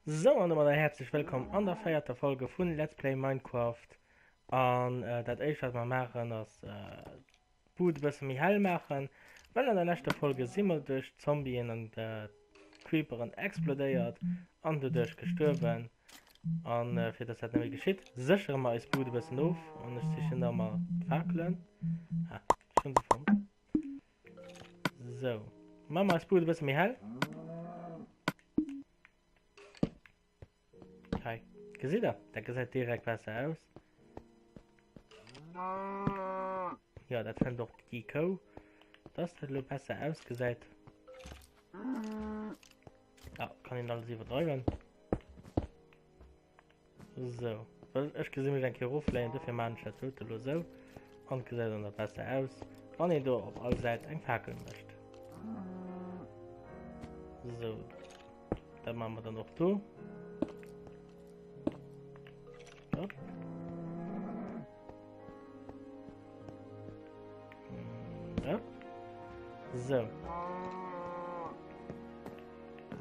Sou an domadder häerzlech wëllkomm an der véierter Folge vun Let's Play Minecraft. An dat éischt wat mer maachen ass d'Bud e bësse méi hell maachen, well an der leschter Folge si mer duerch d'Zombien an d'Creeperen explodéiert an doduerch gestuerwen. An fir dass dat net méi geschitt, séchere mer eis Bud e bëssen of an ech sichen da mar d'Fakelen. Ah, ech hunn se fonnt. Sou, maache mer eis Bud e bësse méi hell. Hei, gesitt der? Dat gesäit direkt besser aus. Ja, dat fënnt och déi Kou, dass dat elo besser ausgesäit. Ja, kann een alles iwwerdreiwen. Sou, well ech gesi mech eng Kéier eroffléien, dofir maan ech dat dote lo sou. An et gesäit dann nach besser aus, wann een do op all Säit eng Fakel mécht. Sou, dat maache mer dann och do. Hopp. Hopp. Sou.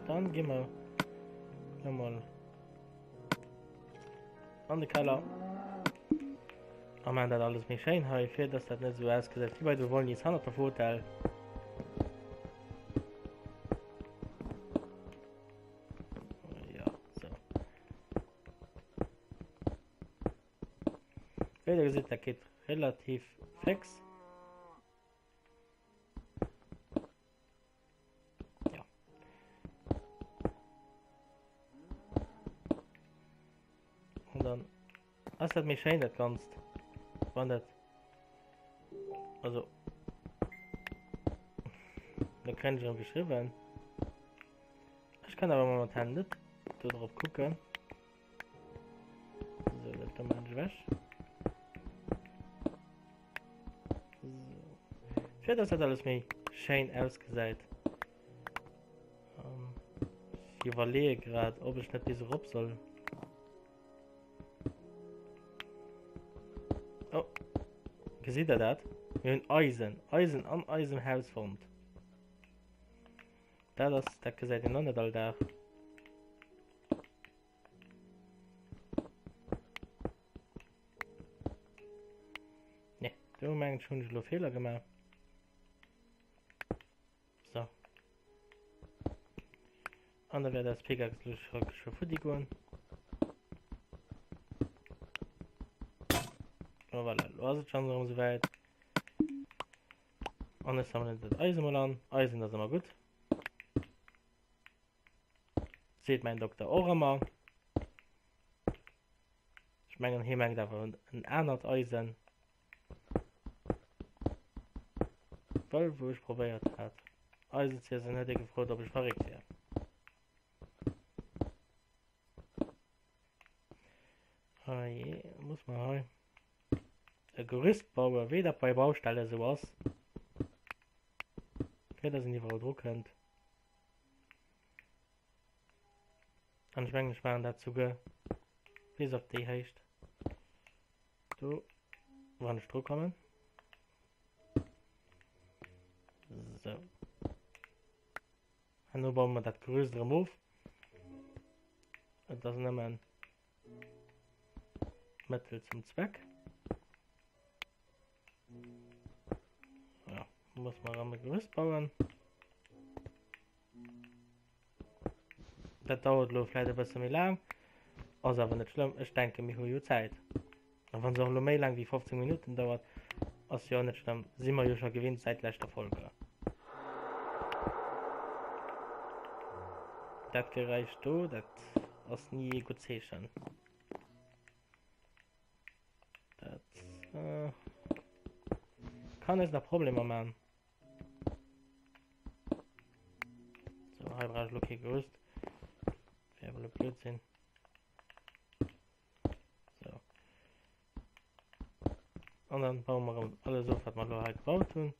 Dann gi mer nochmal An de Keller. A man dat alles méi schéin hei, fir dass dat net esou ausgesäit wéi bei de Wollnis hannert der Fotell. Ja, so. Wéi der gesitt, dat geet relativ fix. Ja. Und dann ass dat méi schéin dat ganzt. Wann dat also da kréien ech erëm geschriwwen. Ech kann awer momentan net do drop kucken. So, dat do maachen ech ewech. Fir dass dat alles méi schéin ausgesäit. Ähm, ich iwwerleeë grad, ob ech net bis erop soll. Oh. Gesitt der dat? Mir hunn Eisen. Eisen an eisem Haus fonnt. Dat ass, dat gesäit een och net all Dag. Ne, do mengen ech hunn ech elo Feeler gemaach. So. An da wäert eis Pickaxe elo scho scho futti goen. Oh, voilà, lo ass et schon erëm esouwäit. An ech sammelen dat Eisen mol an. Eisen ass ëmmer gutt. Seet mäin Dokter och ëmmer. Ech mengen, hie mengt awer en anert Eisen. Well wou ech probéiert hat, Eisen ze iessen, huet hie gefrot, ob ech verréckt wier. Hei muss man hei e Gerüst bauen, wéi dat bei Baustelle sou ass. Fir dass een iwwerall dru kënnt. An ech mengen, ech maachen dat souguer bis op déi Héicht do, wann ech dru kommen. Sou. Herno baue mer dat Gerüst erëm of. Et ass nëmmen Mëttel zum Zweck. Ja, muss man erëm e Gerüst bauen. Dat dauert elo vläit e bësse méi laang, ass awer net schlëmm. Ech denke mir hu jo Zäit. A wann se och elo méi laang wéi 15 Minutten dauert, ass jo och net schlëmm, si mer jo scho gewinnt säit leschter Folge. Dat Geräisch do, dat ass ni ee gutt Zeechen. Dat äh, kann eis nach Problemer man. So, hei brauch ich lo kee Gerüst. Wär wohl e Blödsinn. So. An dann bauen wir erëm alles of, wat wir lo hei gebaut hunn.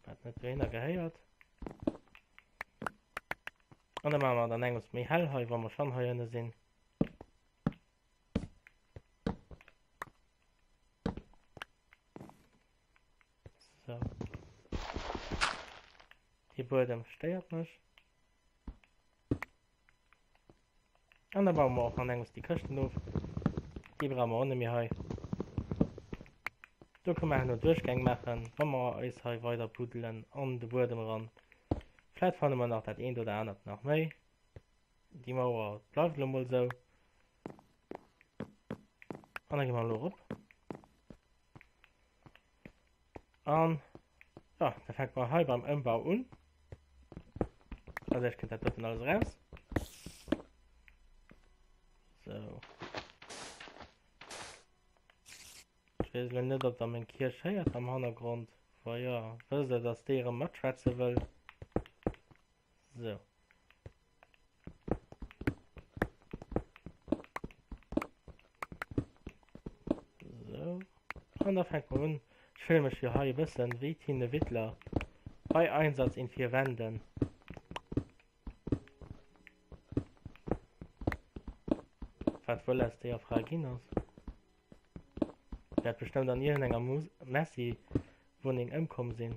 Wat net dohinner gehéiert. An da maache mer dann enges méi hell hei, wa mer schonn hei ënne sinn. So. Dee Buedem stéiert mech. An da baue mer och an engems déi Këschten of. Déi brauche mer och net méi hei. Do kënne mer herno Duerchgäng maachen, wa mer eis hei weider buddelen an de Buedem eran. Vläit fanne mer nach dat eent oder anert nach méi. Déi Mauer bleift elo mol esou. An da gi mer elo erop. An ja, da fänke mer hei beim Ëmbau un. Also ech kënnt dat doten alles raus. So. Ech weess elo net, ob der meng Kierch héiert am Hannergrond. Wa jo, wësst der, dass déi erëm matschwätze wëll. So. So. An da fänkt man un. Ech fillen mech jo hei e bëssen wéi Tine Wittler bei Einsatz in vier Wänden. Wat wuel aus deeër Fra ginn ass. Wäert bestëmmt an iergendenger Messi-Wunneng ëmkomm sinn.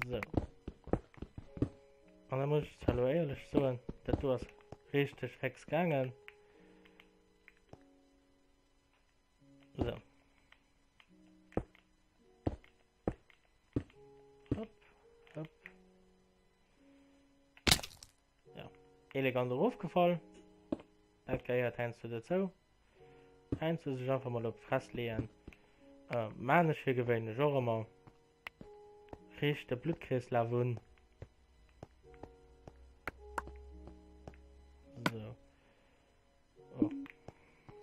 So. An da muss ech zwar lo éierlech soen, dat do ass richteg fix gaangen. So. Hopp, hopp. Ja, elegant erofgefall. Dat gehéiert heiansdo dozou. Heiansdo sech einfach mol op d'Fress leeën. Äh, maan ech fir gewéinlech och ëmmer. Reegt de Bluttkreeslaf un. So. Oh.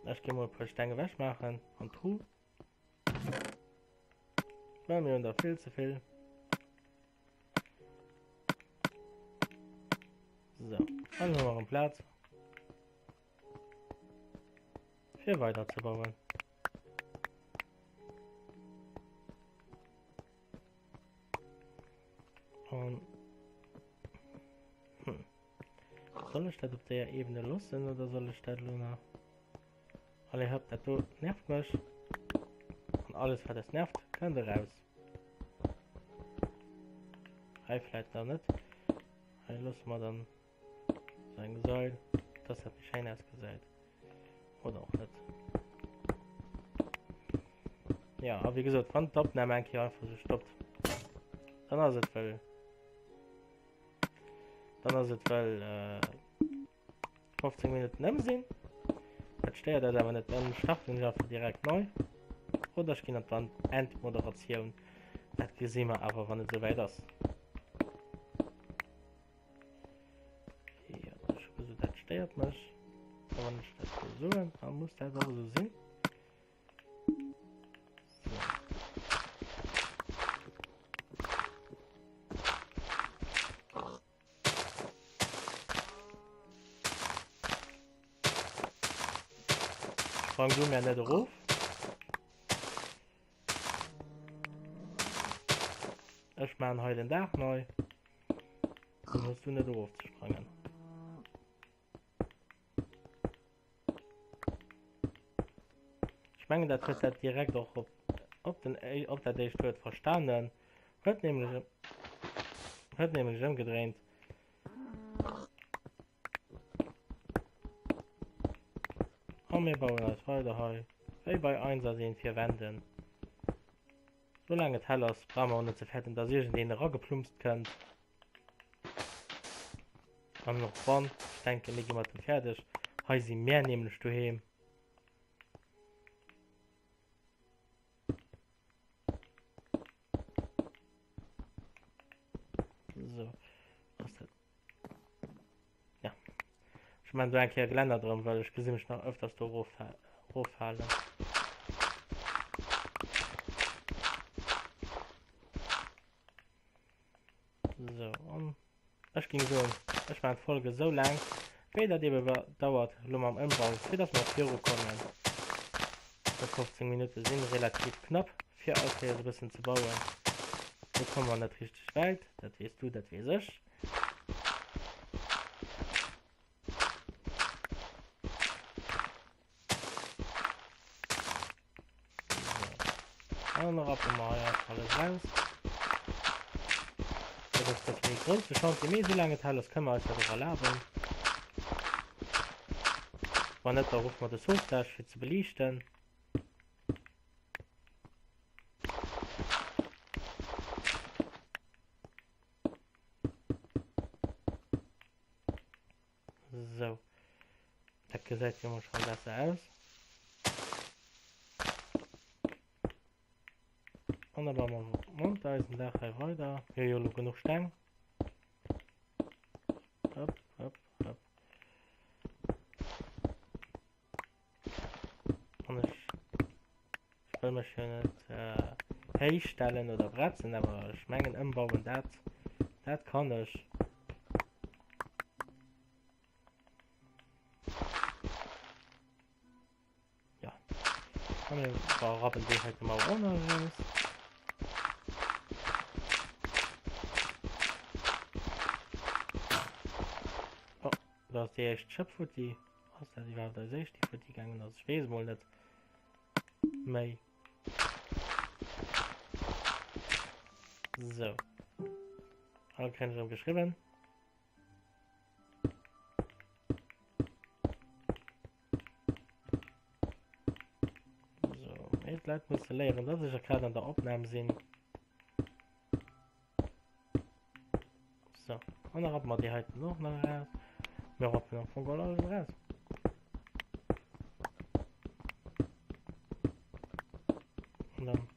Ech gi mol e puer Steng ewech maachen an d'Truh. Well mir hunn der vill ze vill. So, dann hu mer erëm Plaz. Fir weider ze bauen. An hm. Soll ech dat op der Ebene loossen oder soll ech dat elo nach? Allez hopp, dat do nervt mech. An alles wat es nervt, kënnt eraus. Hei vläit nach net. Hei loosse mer dann so eng Sail, dass dat méi schéin ausgesäit. Oder och net. Ja, a wéi gesot, wann d'Opnam eng Kéier einfach sou stoppt, dann ass et well dann ass et well äh, 15 Minuten ëm sinn. Dat stéiert eis awer net, dann starten ech einfach direkt nei. Oder ech ginn an d'Endmoderatioun. Dat gesi mer awer, wann et esouwäit ass. Ja, ech hu gesot, dat stéiert mech. A wann ech dat sou soen, da muss dat och esou sinn. Sprang du mir net erof. Ech maan hei den Daach nei. Dann hues du net erof ze sprangen. Ech mengen dat huet dat direkt och op, op, den, op dat éischt Wuert verstanen. Huet nämlech, huet nämlech ëmgedréint. A mir bauen eis weider hei, wéi bei Einsatz een vier Wänden. Soulaang et hell ass, brauche mer och net ze fäerten, dass iergendeen erageplumpst kënnt. An och wann, ech denken, mir gi mat dem fäerdeg. Hei si mär nämlech doheem. So. Ass dat... Ja. Ech man do eng Kéier Geländer drëm, well ech gesi mech nach öfters do eroffalen. So, an ech ging soen, ech maachen d'Folge esou laang, wéi dat ebe dauert elo mam Ëmbau, fir dass mer virukommen. Déi 15 Minutte sinn relativ knapp, fir all Kéiers e bëssen ze bauen. Do komme mer net richteg wäit, dat weess du, dat weess ech. An rappe mer hei einfach alles raus. Dat ass e bësse méi grouss, de Chantier, mee soulaang et hell ass, kënne mer eis dat och erlaben. Wann net, da ruffe mer de Sauvetage fir ze beliichten. Sou. Dat gesäit jo mol schon besser aus. An da bauen mer munter eisen Daach hei weider. Mir hu jo elo genuch Steng. Hopp, hopp, hopp. An ech, ech wëll mech jo net äh, héich stellen oder bretzen, awer ech mengen ëmbauen, dat, dat kann ech. Ja. An mir rappen déi heite Mauer och nach eraus. Oh, da ass déi éischt Schëpp futti. Ass dat iwwerhaapt eis éischt, déi futti gaangen ass? Ech weess mol net méi. So. All kréien ech erëm geschriwwen. So, mee d'Leit musse léieren, dass ech grad an der Opnam sinn. So, an da rappen mer déi heiten och nach eraus. Mir rappen am Fong alles eraus. Und dann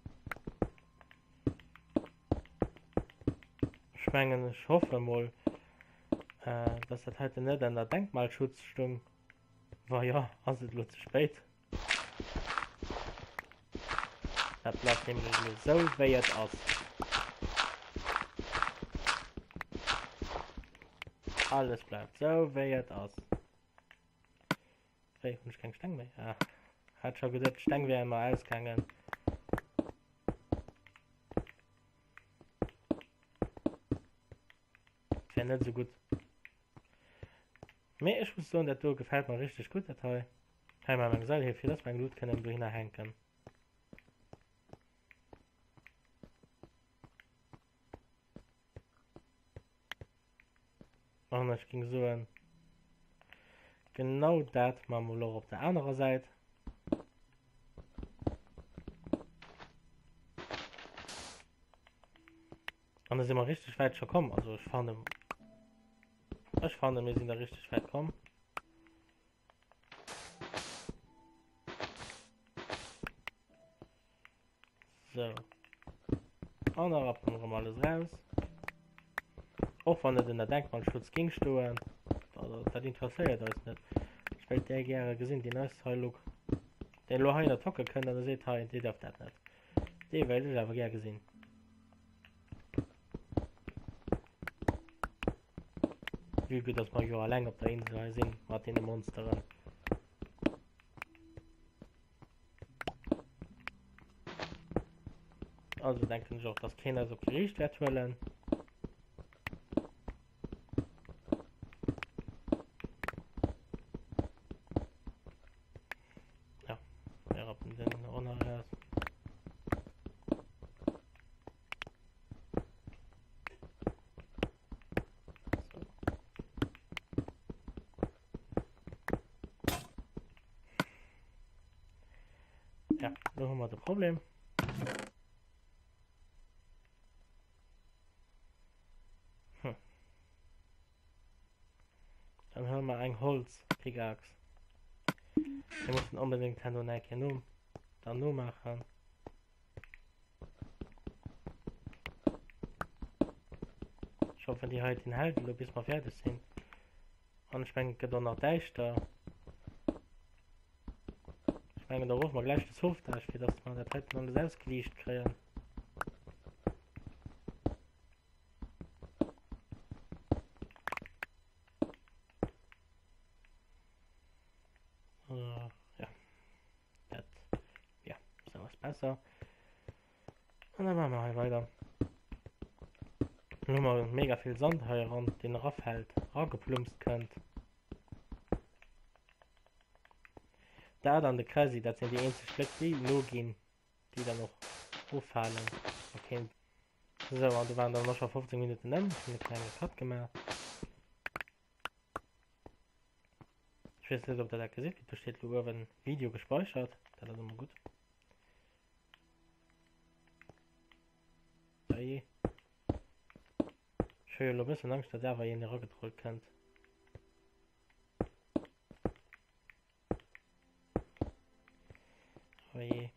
Ech mengen, ech hoffe mol, äh, dass dat heiten net an der Denkmalschutz stung. Wa jo, ass et elo ze spéit. Dat bleift nämlech elo sou, wéi et ass. Alles bleift sou, wéi et ass. Wéi, hunn ech keng Steng méi? Ah, hat scho geduet, d'Steng wäre mer ausgaangen. Wär net sou gutt. Mee ech muss soen, dat do gefält mer richteg gutt, dat hei. Hei maache mer eng Seil hier, fir dass mer eng Lut kënnen dohinner hänken. An ech ging soen, genau dat maache mer elo och op der anerer Säit. An da si mer richteg wäit scho komm. Also ech fannen, ech fannen, mir sinn da richteg wäit komm. So. An da rappen wir erëm alles raus. Och wann et ënner Denkmalschutz ging stoen, dat, dat interesséiert eis net. Ech wéilt där gäre gesinn, deen eis hei lo, deen lo hei an der Tocke kënnt an da seet, hei, dir dierft dat net. Dee wéilt ech awer gär gesinn. Vue que dass mer jo alleng op der Insel hei sinn mat deene Monsteren. Also denken ech och, dass keen eis op Geriicht wäert huelen. Ja, mir rappen den och nach raus. So. Ja, do hu mer de Problem. Hm. Dann huele mer eng Holz-Pickaxe. Mir mussen onbedéngt herno nach eng Kéier no, dann nomaachen. Ech hoffen déi heiten hält elo bis mer fäerdeg sinn. An ech mengen et gëtt och nach däischter. Ech mengen da ruffe mer gläich de Sauvetage fir dass mer dat heiten alles ausgeliicht kréien. Äh, ja. Dat, ja, sou ass besser. An dann maache mer hei weider. Dann hu mer mega vill Sand hei eran, deen erafält, erageplumst kënnt. Dat an de Kresi, dat sinn déi eenzeg Bléck, déi noginn, déi dann och offalen. Okay. Sou, an do waren dann och scho 15 Minutten ëm. Ech hunn e klenge Cut gemaach. Ech weess net, ob der dat gesitt. Do steet lo uewen Video gespeichert. Dat ass ëmmer gutt. Oje. Ech hu jo lo e bëssen Angscht, datt awer een eragetrollt kënnt. Oje.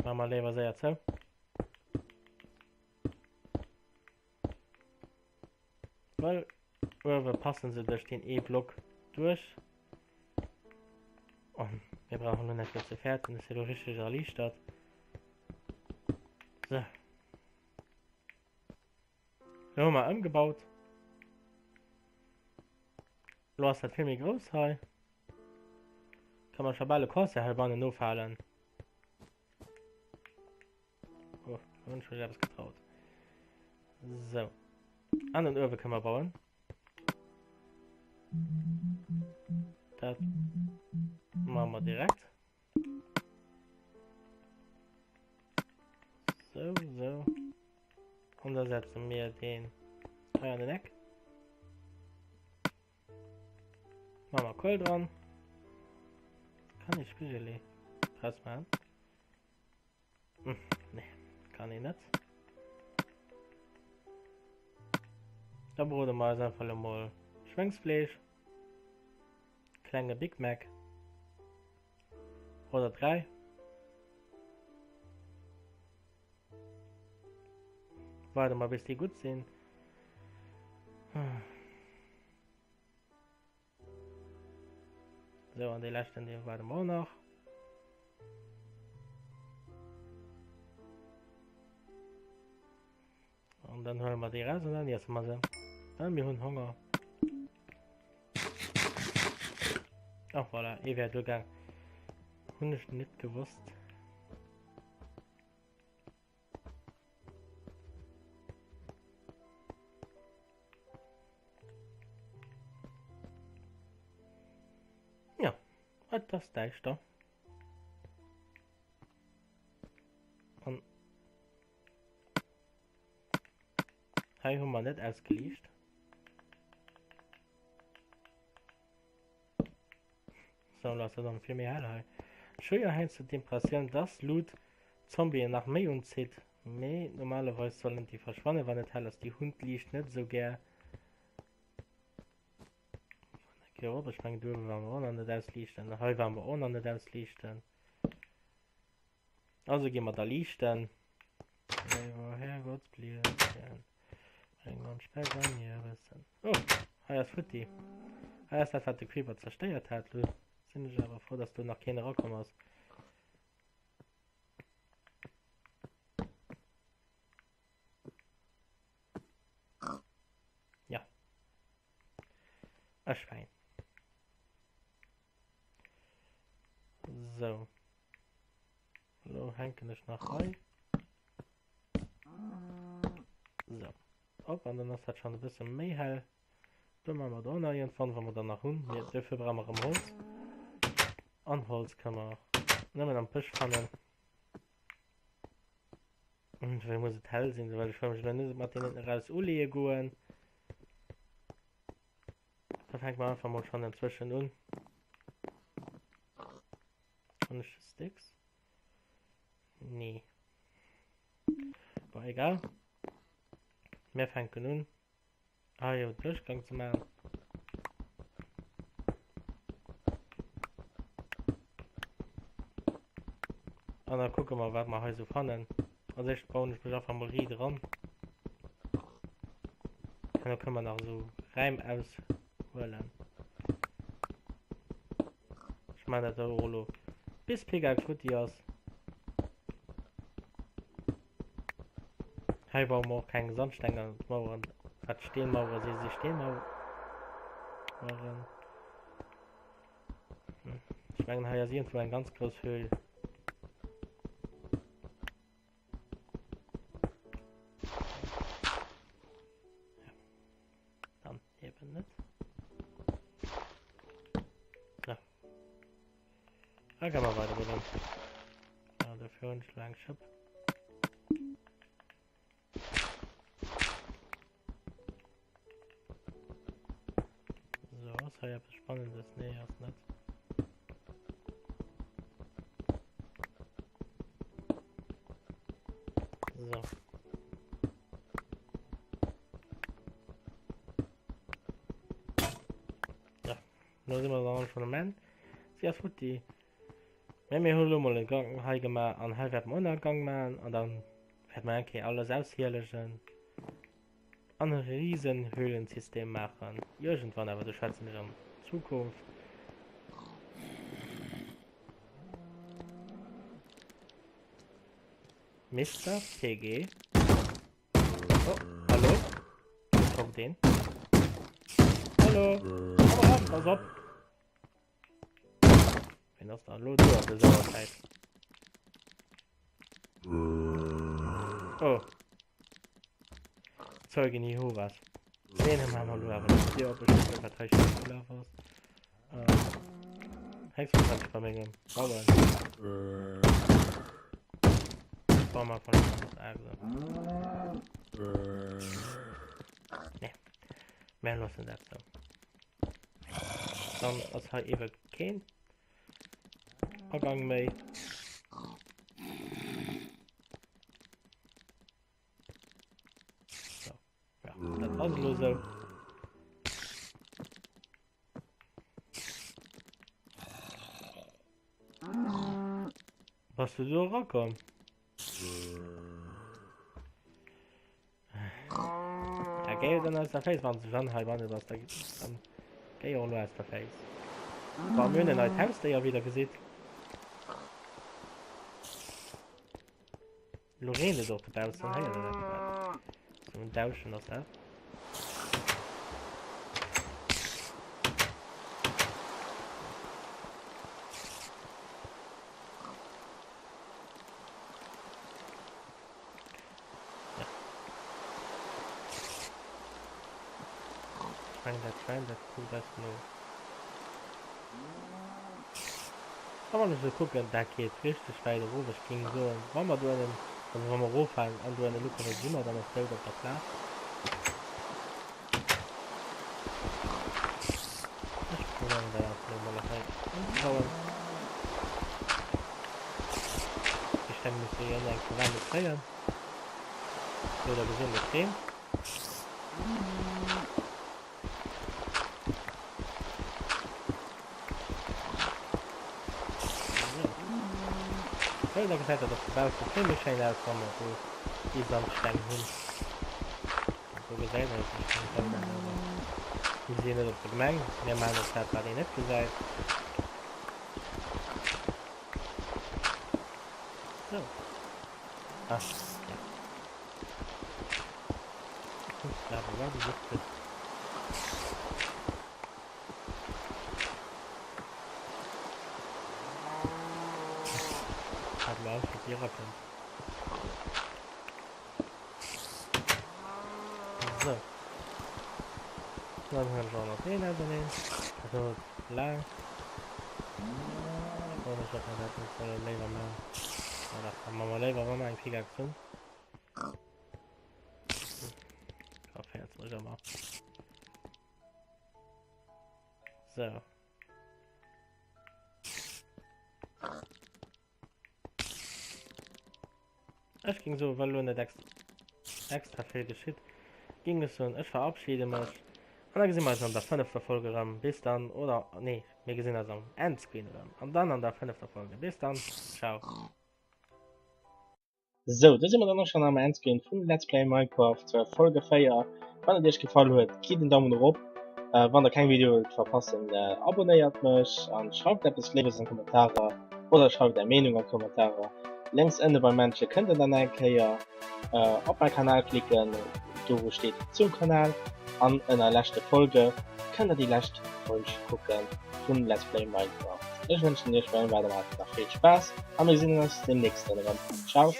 Machen wir léiwer séier zou. Well uewe passen se duerch den ee Block duerch. An mir brauchen lo net méi ze fäerten, ech si lo richteg erliichtert. So. Lo hu mer ëmgebaut. Lo ass dat vill méi grouss hei. Kann man scho bal e Concert heibannen ofhalen. Oh, da hunn ech mech eppes getraut. So. An den Uewe kënne mer bauen. Dat maache mer direkt. So, so. Und da setzen wir den hei an den Eck. Machen wir Kohl dran. Kann ich Spigeli draus machen? Hm, nee, kann ich nicht. Da broden wir uns einfach mal Schwéngsfleesch. Klenge Big Mac. Oder 3. Waarde mal bis déi gutt sinn. So, an de leschten dee waarde mer och nach. An dann huele mer déi raus an dann iesse mer se. Well mir hunn Honger. Ach voilà, ee wär duergaang. Hunn ech net gewosst. Ja, et ass däischter. An hei hu mer net ausgeliicht. So, lass dat dann vill méi hell hei. Ech hu jo heiansdo d'Impressioun, dass Loot Zombien nach méi unzitt, mee normalerweis sollen déi verschwannen, wann et hell ass. Déi hunn d'Liicht net esou gär. Eng Kéier op, ech mengen do uewe ware mer och nach net ausliichten. Hei ware mer och nach net ausliichten. Also gi mer da liichten. Léiwer Herrgottsblietchen, bréng ons Speck an Ierbëssen. Oh, hei ass futti. Hei ass dat, wat de Creeper zerstéiert hat. Lo sinn ech awer frou, dass do nach keen erakomm ass. Ja. E Schwäin. So. Lo hänken ech nach hei. So. Op, an dann ass dat schon e bësse méi hell. Do maache mer da och nach iergendwann, wa mer dann nach hunn. Mee dofir brauche mer erëm Holz. An Holz ka mer nëmmen am Bësch fannen. Und dofir muss et hell sinn, well ech wëll mech elo net mat deenen eraus uleeë goen. Da fänke mer einfach mol schon inzwischen un. Hunn ech Sticks? Nee. Bon, egal. Mir fänken un. Ah jo, Duerchgang ze maachen. An da kucke mer, wat mer hei sou fannen. Als éischt bauen ech mech einfach mol riit eran. An da kënne mer nach esou Räim aushuelen. Ech maachen dat och elo bis Pickaxe futti ass. Hei baue mer och keng Sandsteng an d'Maueren. Wat Steenmauere si si Steenmaueren. Ech mengen hei ass iergendwou eng ganz grouss Höhl. Dann eben net. So. Da kann man weiter buddeln. Ja, dafür hunn ech lo eng Schëpp. Ass hei eppes Spannendes? Nee, ass net. So. Ja, da sind wir dann schon am Ende. Sie ass futti. Mä mir hu lo mol e Gang hei gemaach an hei wäerte mer och nach e Gang maachen an dann wäerte mer eng Kéier alles aushielegen an e riesen Höhlensystem maachen. Iergendwann awer, do schwätzen ech an Zukunft. Mister PG. Oh, hallo? Do kommt een. Hallo? Komm eran, pass op! Wen ass da lo do an der Sauerzäit? Oh. Zeugen Jehovas. Den haben wir lo awer net. Dir op ech wat hei schief gelaf ass. Ähm, Héchstwahrscheinlich bei mengem Bauern. Ich baue mal von der Nee. Mehr lassen dat so. Dann ass hei ewe keen Agang méi. So. Ja, dat ass elo sou. Bass du do erakomm? Ja, géi dann aus der Face, wann du dann hei wann ass, dann géi och lo aus der Face. Bon, mir hunn en neit Hausdéier wieder gesitt. Lo reent et och dobaussen, héiert der dat grad? Sou en Dauschen ass dat. Ich meine, dat Schwein, dat kuckt eis no. A wann ech esou kucken, dat geet richteg wäit erof. Ech géing soen, wa mer do ënnen, also wa mer eroffalen an do ënne lukommen, si mer dann och dout op der Plaz. Ech probéieren dat einfach elo mol hei anzebauen. Déi Steng musse jo eng Verwendung kréien. Sou, da gesinn et reent. So, da gesäit dat och dobausse vill méi schéin aus, wa mer do déi Sandsteng hunn. Do gesäit een et nicht ganz sauber, awer mir sinn net op der Gemeng, mir maachen och dat, wat een net gesäit. So. Ah, ja. So. Dann hunn ech och nach deen auserneen. Dat dauert laang. Froen mech, ob mer dat net solle léiwer maachen. Ja, dat maache mer léiwer, wa mer eng Pickaxe hunn. Da féiert mech ëmmer. So. Ech ging so, well lo net extra, extra vill geschitt, ging ech soen, ech verabschiede mech. An da gesi mer eis an der fënnefter Folge erëm. Bis dann, oder nee, mir gesinn eis am Endscreen erëm. An dann an der fënnefter Folge. Bis dann, ciao. Sou, do si mer dann och schon am Endscreen vun Let's Play Minecraft äh, Folge 4. Wann et iech gefall huet, gitt en Daumen erop. Äh, wann der keng Video wëllt verpassen, äh, abonnéiert mech an schreift eppes Léiwes an Kommentarer oder schreift är Meenung an Kommentarer. Lénks ënne beim Männche kënnt der dann eng Kéier äh, op mäi Kanal klicken, do wou steet zum Kanal an ënner leschte Folge kënnt der déi lescht Folg kucken vun Let's Play Minecraft. Ech wënschen iech beim Weidermaachen nach vill Spaass a mir gesinn eis demnächst dann erëm. Ciao!